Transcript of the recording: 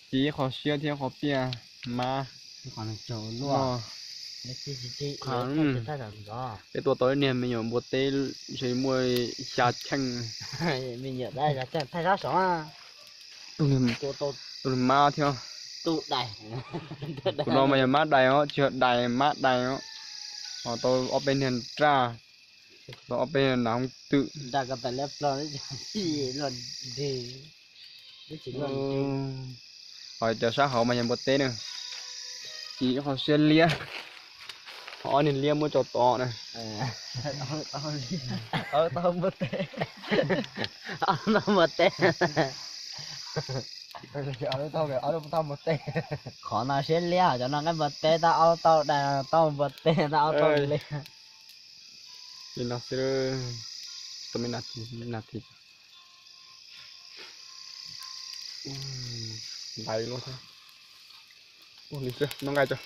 Ces ib qho siab thiab qhov piaj mab. Peb tua tau ib niag me nyuam npua teb ntshe muaj xya cheej. Tus niag mab thiab. Kuv no mas yog mab dais os, tsis yog dais, mab dais os. Ho tau ob peb niag raj, tau ob peb niag nas hoob twm. Ho cov sab hauv mas yog npua teb na. Ces ib qho siab liab, ho ob niag liab muab tso tod na. Npua teb. Qhov no siab liab, cov no nqaij npua teb, tab ob lub tauj dais, tauj npua teb, tab ob tauj liab. Li no xwb, tau me nas this, nas this. Ntais luaj thiab. Ua li xwb, noj nqaij tso.